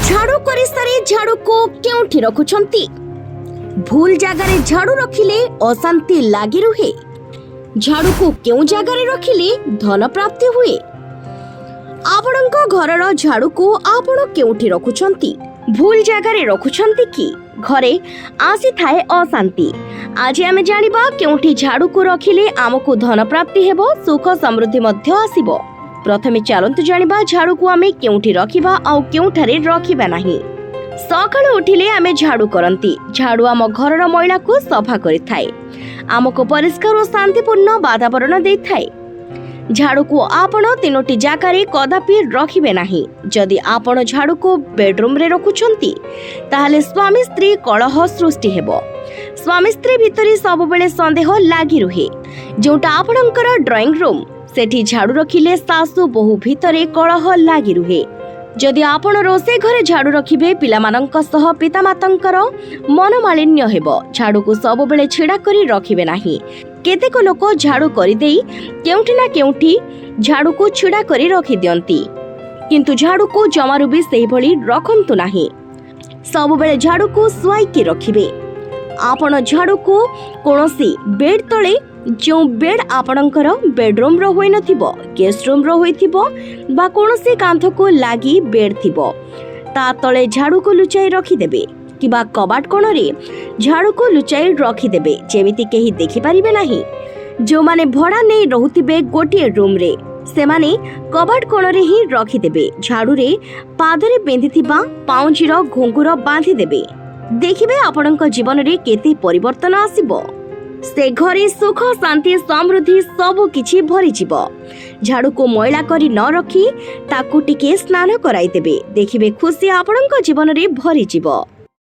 ଝାଡୁ କରିସାରି ଝାଡୁକୁ କେଉଁଠି ରଖୁଛନ୍ତି? ଭୁଲ ଜାଗାରେ ଝାଡୁ ରଖିଲେ ଅଶାନ୍ତି ଲାଗି ରୁହେ। ଝାଡୁକୁ କେଉଁ ଜାଗାରେ ରଖିଲେ ଧନ ପ୍ରାପ୍ତି ହୁଏ? ଆପଣଙ୍କ ଘରର ଝାଡୁକୁ ଆପଣ କେଉଁଠି ରଖୁଛନ୍ତି? ଭୁଲ ଜାଗାରେ ରଖୁଛନ୍ତି କି? ଘରେ ଆସିଥାଏ ଅଶାନ୍ତି। ଆଜି ଆମେ ଜାଣିବା କେଉଁଠି ଝାଡୁକୁ ରଖିଲେ ଆମକୁ ଧନ ପ୍ରାପ୍ତି ହେବ, ସୁଖ ସମୃଦ୍ଧି ମଧ୍ୟ ଆସିବ। ପ୍ରଥମେ ଚାଲନ୍ତୁ ଜାଣିବା ଝାଡୁକୁ ଆମେ କେଉଁଠି ରଖିବା ଆଉ କେଉଁଠାରେ ରଖିବା ନାହିଁ। ସକାଳୁ ଉଠିଲେ ଆମେ ଝାଡୁ କରନ୍ତି। ଝାଡୁ ଆମ ଘରର ମଇଳାକୁ ସଫା କରିଥାଏ, ଆମକୁ ପରିଷ୍କାର ଓ ଶାନ୍ତିପୂର୍ଣ୍ଣ ବାତାବରଣ ଦେଇଥାଏ। ଝାଡୁକୁ ଆପଣ ତିନୋଟି ଜାଗାରେ କଦାପି ରଖିବେ ନାହିଁ। ଯଦି ଆପଣ ଝାଡୁକୁ ବେଡରୁମରେ ରଖୁଛନ୍ତି, ତାହେଲେ ସ୍ୱାମୀ ସ୍ତ୍ରୀ କଳହ ସୃଷ୍ଟି ହେବ। ସ୍ୱାମୀ ସ୍ତ୍ରୀ ଭିତରେ ସବୁବେଳେ ସନ୍ଦେହ ଲାଗି ରୁହେ। ଯେଉଁଟା ଆପଣଙ୍କର ଡ୍ରଇଂ ରୁମ୍, ସେଠି ଝାଡୁ ରଖିଲେ ଶାଶୁ ବୋହୂ ଭିତରେ କଳହ ଲାଗି ରୁହେ। ଯଦି ଆପଣ ରୋଷେଇ ଘରେ ଝାଡୁ ରଖିବେ, ପିଲାମାନଙ୍କ ସହ ପିତାମାତାଙ୍କର ମନମାଳିନ୍ୟ ହେବ। ଝାଡୁକୁ ସବୁବେଳେ ଛିଡ଼ା କରି ରଖିବେ ନାହିଁ। କେତେକ ଲୋକ ଝାଡୁ କରିଦେଇ କେଉଁଠି ନା କେଉଁଠି ଝାଡୁକୁ ଛିଡ଼ା କରି ରଖିଦିଅନ୍ତି, କିନ୍ତୁ ଝାଡୁକୁ ଜମାରୁ ବି ସେହିଭଳି ରଖନ୍ତୁ ନାହିଁ। ସବୁବେଳେ ଝାଡୁକୁ ଶୁଆଇକି ରଖିବେ। ଆପଣ ଝାଡୁକୁ କୌଣସି ବେଡ୍ ତଳେ, ଯେଉଁ ବେଡ୍ ଆପଣଙ୍କର ବେଡରୁମ୍ର ହୋଇନଥିବ, ଗେଷ୍ଟ ରୁମ୍ର ହୋଇଥିବ ବା କୌଣସି କାନ୍ଥକୁ ଲାଗି ବେଡ୍ ଥିବ, ତା ତଳେ ଝାଡୁକୁ ଲୁଚାଇ ରଖିଦେବେ କିମ୍ବା କବାଟ କୋଣରେ ଝାଡୁକୁ ଲୁଚାଇ ରଖିଦେବେ, ଯେମିତି କେହି ଦେଖିପାରିବେ ନାହିଁ। ଯେଉଁମାନେ ଭଡ଼ା ନେଇ ରହୁଥିବେ ଗୋଟିଏ ରୁମ୍ରେ, ସେମାନେ କବାଟ କୋଣରେ ହିଁ ରଖିଦେବେ। ଝାଡୁରେ ପାଦରେ ପିନ୍ଧିଥିବା ପାଉଁଜିର ଘୁଙ୍ଗୁର ବାନ୍ଧିଦେବେ। ଦେଖିବେ ଆପଣଙ୍କ ଜୀବନରେ କେତେ ପରିବର୍ତ୍ତନ ଆସିବ। ସେ ଘରେ ସୁଖ, ଶାନ୍ତି, ସମୃଦ୍ଧି ସବୁ କିଛି ଭରିଯିବ। ଝାଡୁକୁ ମଇଳା କରି ନ ରଖି ତାକୁ ଟିକେ ସ୍ନାନ କରାଇଦେବେ। ଦେଖିବେ ଖୁସି ଆପଣଙ୍କ ଜୀବନରେ ଭରିଯିବ।